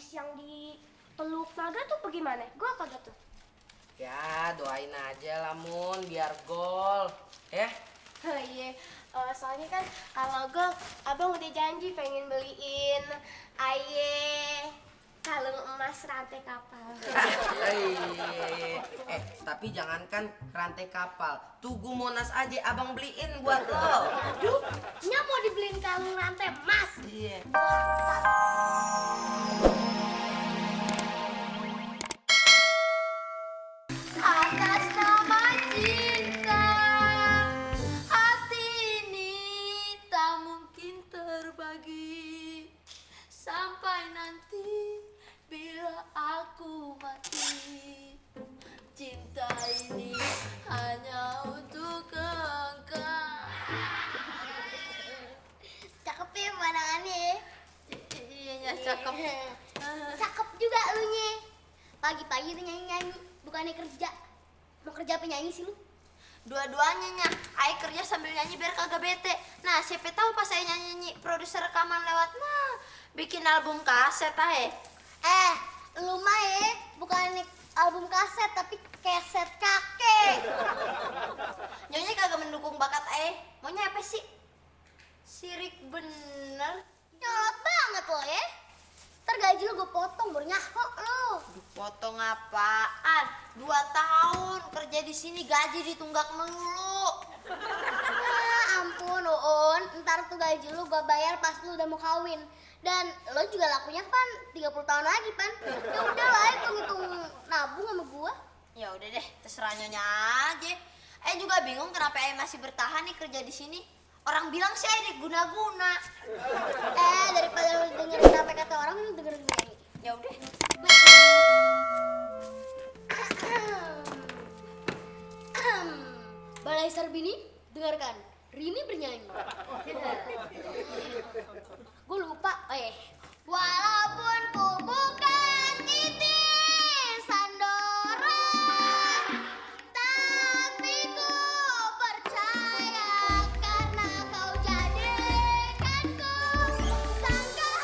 gadis yang dipeluk naga tuh bagaimana? Gol kagak tuh? Ya doain aja lah Mun, biar gol ya. Oh iya, soalnya kan kalau gol abang udah janji pengen beliin Aye kalung emas rantai kapal. Tapi jangankan rantai kapal, Tugu Monas aja abang beliin buat lo. Aduh, nya mau dibeliin kalung rantai emas. Iya. Atas nama cinta, hati ini tak mungkin terbagi sampai nanti bila aku mati. Cinta ini hanya untuk engkau. Cakep ya pandangannya. Iya, cakep. Cakep juga lu nye. Pagi-pagi tuh nyanyi-nyanyi, bukannya kerja. Mau kerja penyanyi sih lu? Dua-duanya nya, Ai kerja sambil nyanyi biar kagak bete. Nah, siapa tahu pas saya nyanyi produser rekaman lewat, nah bikin album kaset ae. Lu mah ya, bukan album kaset tapi keset kakek. Nyonya kagak mendukung bakat Ai. Maunya apa sih? Sirik bener. Nyolot banget lo ya. Ntar gaji lu gue potong, baru nyaho lu. Potong apaan? 2 tahun kerja di sini gaji ditunggak melulu. Ampun Uun, ntar tuh gaji lu gue bayar pas lu udah mau kawin. Dan lo juga lakunya Pan 30 tahun lagi Pan. Ya udah lah, hitung-hitung nabung sama gua. Ya udah deh, terserah Nyonya aja. Juga bingung kenapa masih bertahan nih kerja di sini. Orang bilang sih diguna-guna. Daripada lu dengerin apa kata orang, lu dengerin gue nyanyi. Ya udah. Balai Sarbini, dengarkan. Rini bernyanyi. Gue lupa. Walaupun ku bukan titik Sandora, tapi ku percaya karena kau jadikanku sangga.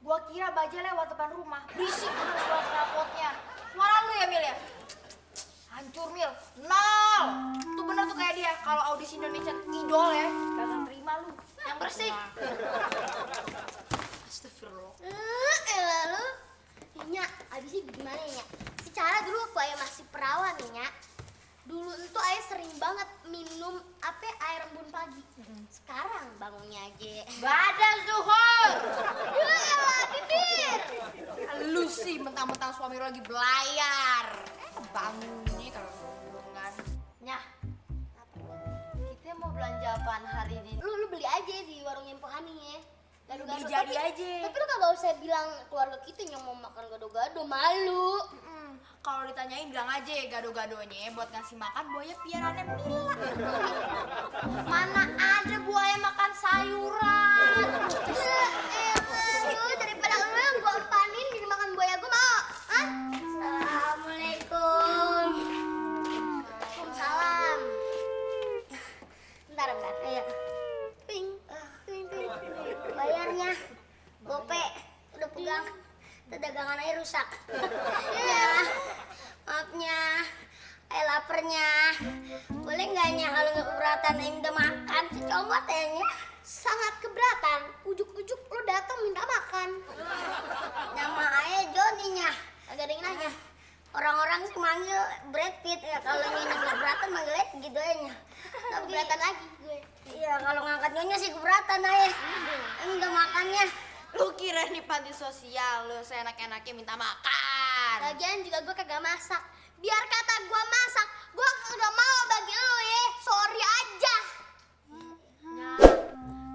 Gua kira baja lewat depan rumah. Berisik bener suara knalpotnya. Suara lu ya, Mil ya? Hancur, Mil. 0. Tuh bener tuh kayak dia. Kalau audisi Indonesia Idol ya, kagak terima lu. Yang bersih. Astagfirullah. Lalu Nya, abisnya gimana ya? Secara dulu waktu Ayah masih perawan nih Nya, dulu itu Ayah sering banget minum air embun pagi. Sekarang bangunnya aja Badan zuhur. ya elah bibir. Lu sih mentang-mentang suami lu lagi belayar. Bangunnya kalau hubungan. Nyah. Kita mau belanja apaan hari ini? Lu beli aja di warung Empo Hani ya. Beli jadi aja. Tapi lu kagak usah bilang keluarga kita yang mau makan gado-gado, malu. Kalau ditanyain bilang aja gado-gadonya buat ngasih makan buaya piaraannya Mila. Mana ada buaya makan sayuran. Lu daripada lu yang gua empanin jadi makan buaya gua mau. Hah? Assalamualaikum. Waalaikumsalam. Bentar. Ayo. Ping. Bayarnya. Gope. Udah pegang. Dagangan aja rusak. Ya. Maafnya. Lapernya. Boleh nggak Nya kalau nggak keberatan udah makan secomot ya Nya? Sangat keberatan. Ujuk-ujuk lu datang minta makan. Nama ayah Joni Nya. Agak ada yang nanya. Orang-orang sih manggil Brad Pitt ya, kalau nyanyi keberatan manggilnya gitu aja Nya. Nggak keberatan lagi gue. Iya kalau ngangkat Nyonya sih keberatan ayah. Udah makannya. Lu kira nih panti sosial lu seenak-enaknya minta makan. Lagian juga gue kagak masak. Biar kata gue masak, gue kagak mau bagi lu ya. Sorry aja. Ya,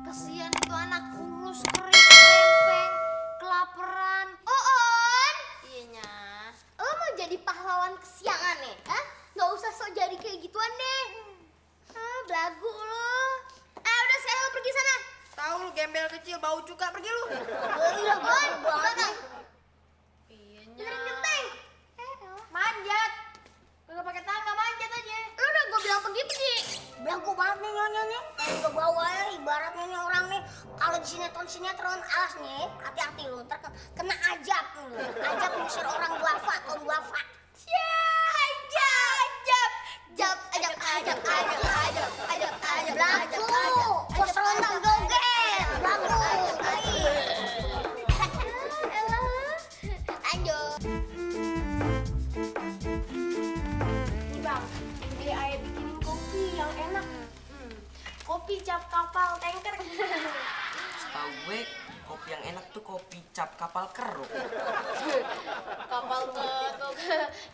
kesian itu anak kurus kering lempeng, kelaparan. On, Iya Nya. lo mau jadi pahlawan kesiangan nih? Hah? Gak usah sok jadi kayak gituan deh. Belagu lo. Udah sekarang lo pergi sana. Tahu lu gembel kecil bau cuka, pergi lu. Udah On, banget. Iya Dengerin genteng. Manjat. Kagak pakai tangga, manjat aja. Lu udah gue bilang pergi. Belagu banget nih Nyonya kalau di sinetron alas nih, hati-hati lu, ntar kena ajab lu. Ajab ngusir orang duafa, kaum duafa. Ajab. Laku, bos rondang joget, laku. Lanjut. Nih bang, udah ayah bikinin kopi yang enak. Kopi cap kapal tanker. Setahu gue kopi yang enak tuh kopi cap kapal keruk. Kapal keruk.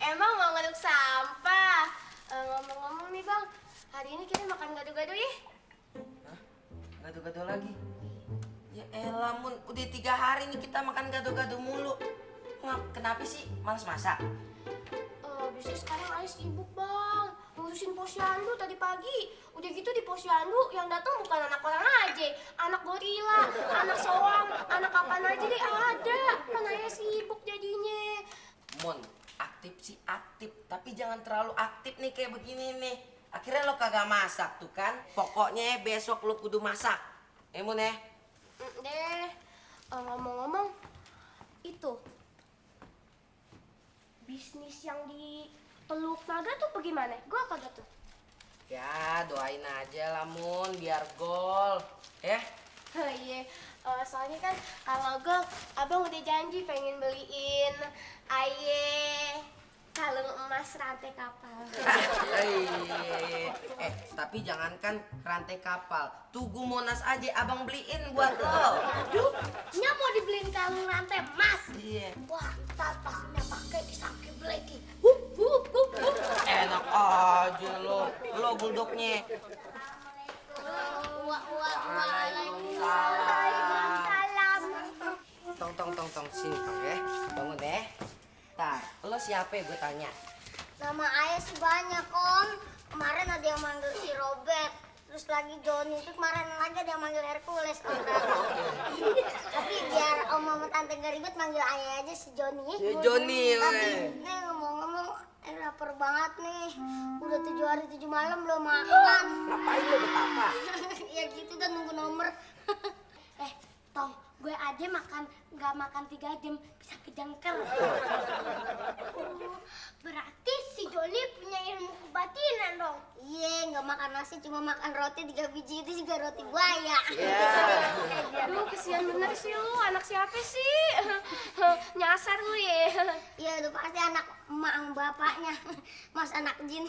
Emang mau ngaduk sampah? Ngomong-ngomong nih bang, hari ini kita makan gado-gado ya? Hah? Gado-gado lagi? Ya elah Mun, udah 3 hari nih kita makan gado-gado mulu. Kenapa sih? Males masak? Bisa sekarang ayah sibuk bang, ngurusin posyandu tadi pagi. Udah gitu di posyandu yang datang bukan anak orang aja, anak gorila, anak soang, anak apaan aja deh ada. Kan ayah sibuk jadinya. Mun, aktif sih aktif, tapi jangan terlalu aktif nih kayak begini nih. Akhirnya lo kagak masak tuh kan. Pokoknya besok lo kudu masak. Mun ya. Deh, ngomong-ngomong, itu bisnis yang di Teluk Naga tuh bagaimana? Gue kagak tuh. Ya doain aja lah Mun, biar gol. Ya. Iya, soalnya kan kalau gue, abang udah janji pengen beliin aye kalung emas rantai kapal. Tapi jangankan rantai kapal, Tugu Monas aja abang beliin buat lo. Aduh, nya mau dibeliin kalung rantai emas. Iya. Wah, ntar pas nya pakai disangke bleki. Enak aja lo buldognya. Waalaikumsalam. Tong sini tong ya, bangun ya. Tar, lo siapa ya gue tanya? Nama ayah sih banyak om. Kemarin ada yang manggil si Robert. Terus lagi Johnny, itu kemarin lagi ada yang manggil Hercules om. Tapi biar om sama tante gak ribet manggil ayah aja si Johnny. Si Johnny, Tapi nih ngomong-ngomong, lapar banget nih. Udah 7 hari 7 malam belum makan. Ngapain lo betapa? Ya gitu udah nunggu nomor. Tong, gue aja nggak makan 3 jam bisa kejangker. Berarti si Joni punya ilmu kebatinan dong. Iya, nggak makan nasi cuma makan roti 3 biji itu juga roti buaya. Aduh, kesian bener sih lu, anak siapa sih? Nyasar lu ya. Iya, udah pasti anak emak sama bapaknya. Mas anak jin.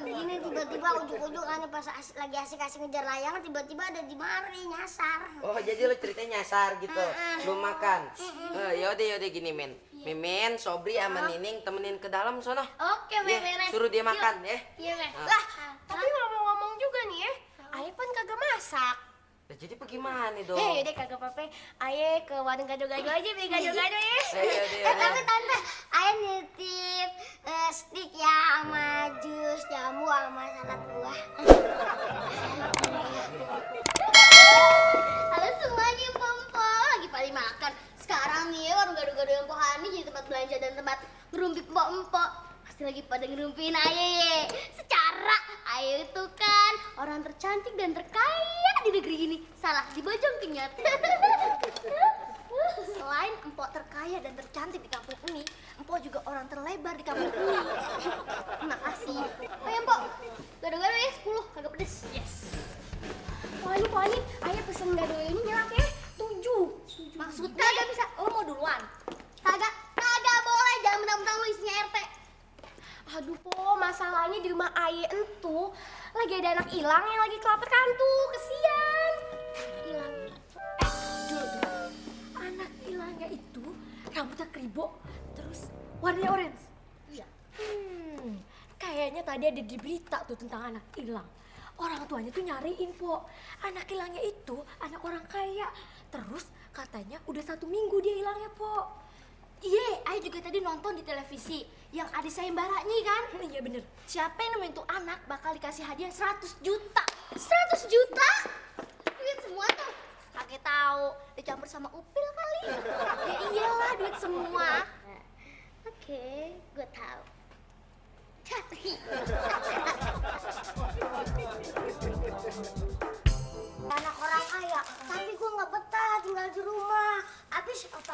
Gini tiba-tiba ujuk-ujuk kan pas lagi asik-asik ngejar layangan tiba-tiba ada di mari nyasar. Oh jadi lo ceritanya nyasar gitu, belum makan. Yaudah gini men. Mimin, Sobri sama Nining temenin ke dalam sono. Oke, Ya, beres. suruh dia makan ya. Iya, Mek. Ah. Lah, tapi ngomong-ngomong juga nih ya, Aye kan kagak masak. Nah, jadi bagaimana dong? Yaudah kagak apa-apa, Aye ke warung gado-gado aja beli gado-gado ya. Tapi tante, ayah nitip stick ya sama jus jamu sama salad buah. Halo semuanya, Pompo lagi pada makan. Sekarang nih warung gado-gado yang Pohani jadi tempat belanja dan tempat ngerumpi empok-empok. Pasti lagi pada ngerumpin Ayah. Secara Ayah itu kan orang tercantik dan terkaya di negeri ini. Salah, di Bojongking. Selain empok terkaya dan tercantik di kampung ini, empok juga orang terlebar di kampung ini. Terima kasih. Ayo empok, gado-gado ya 10, kagak pedes. Yes. Pohani, Aye pesen gado-gadonya nyelak ya, 7. Maksudnya kagak bisa, lo mau duluan? Kagak boleh, jangan mentang-mentang lo isinya RT. Aduh Po, masalahnya di rumah Aye entu lagi ada anak hilang yang lagi kelapar kantu, kesian. Hilang. Dulu. Anak hilangnya itu rambutnya keribo, terus warnanya orange. Iya. Kayaknya tadi ada di berita tuh tentang anak hilang. Orang tuanya tuh nyariin, Po. Anak hilangnya itu anak orang kaya. Terus katanya udah 1 minggu dia hilangnya, Po. Iya, Ayah juga tadi nonton di televisi yang ada sayembaranya kan? Iya bener. Siapa yang nemuin tuh anak bakal dikasih hadiah 100 juta. 100 juta? Duit semua tuh. Kakek tahu, dicampur sama upil kali. Ya iyalah, duit semua. Oke, gue tahu. Anak orang kaya, tapi gue nggak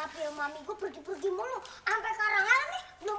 papi sama mami gue pergi-pergi mulu. Sampai Karangan nih belum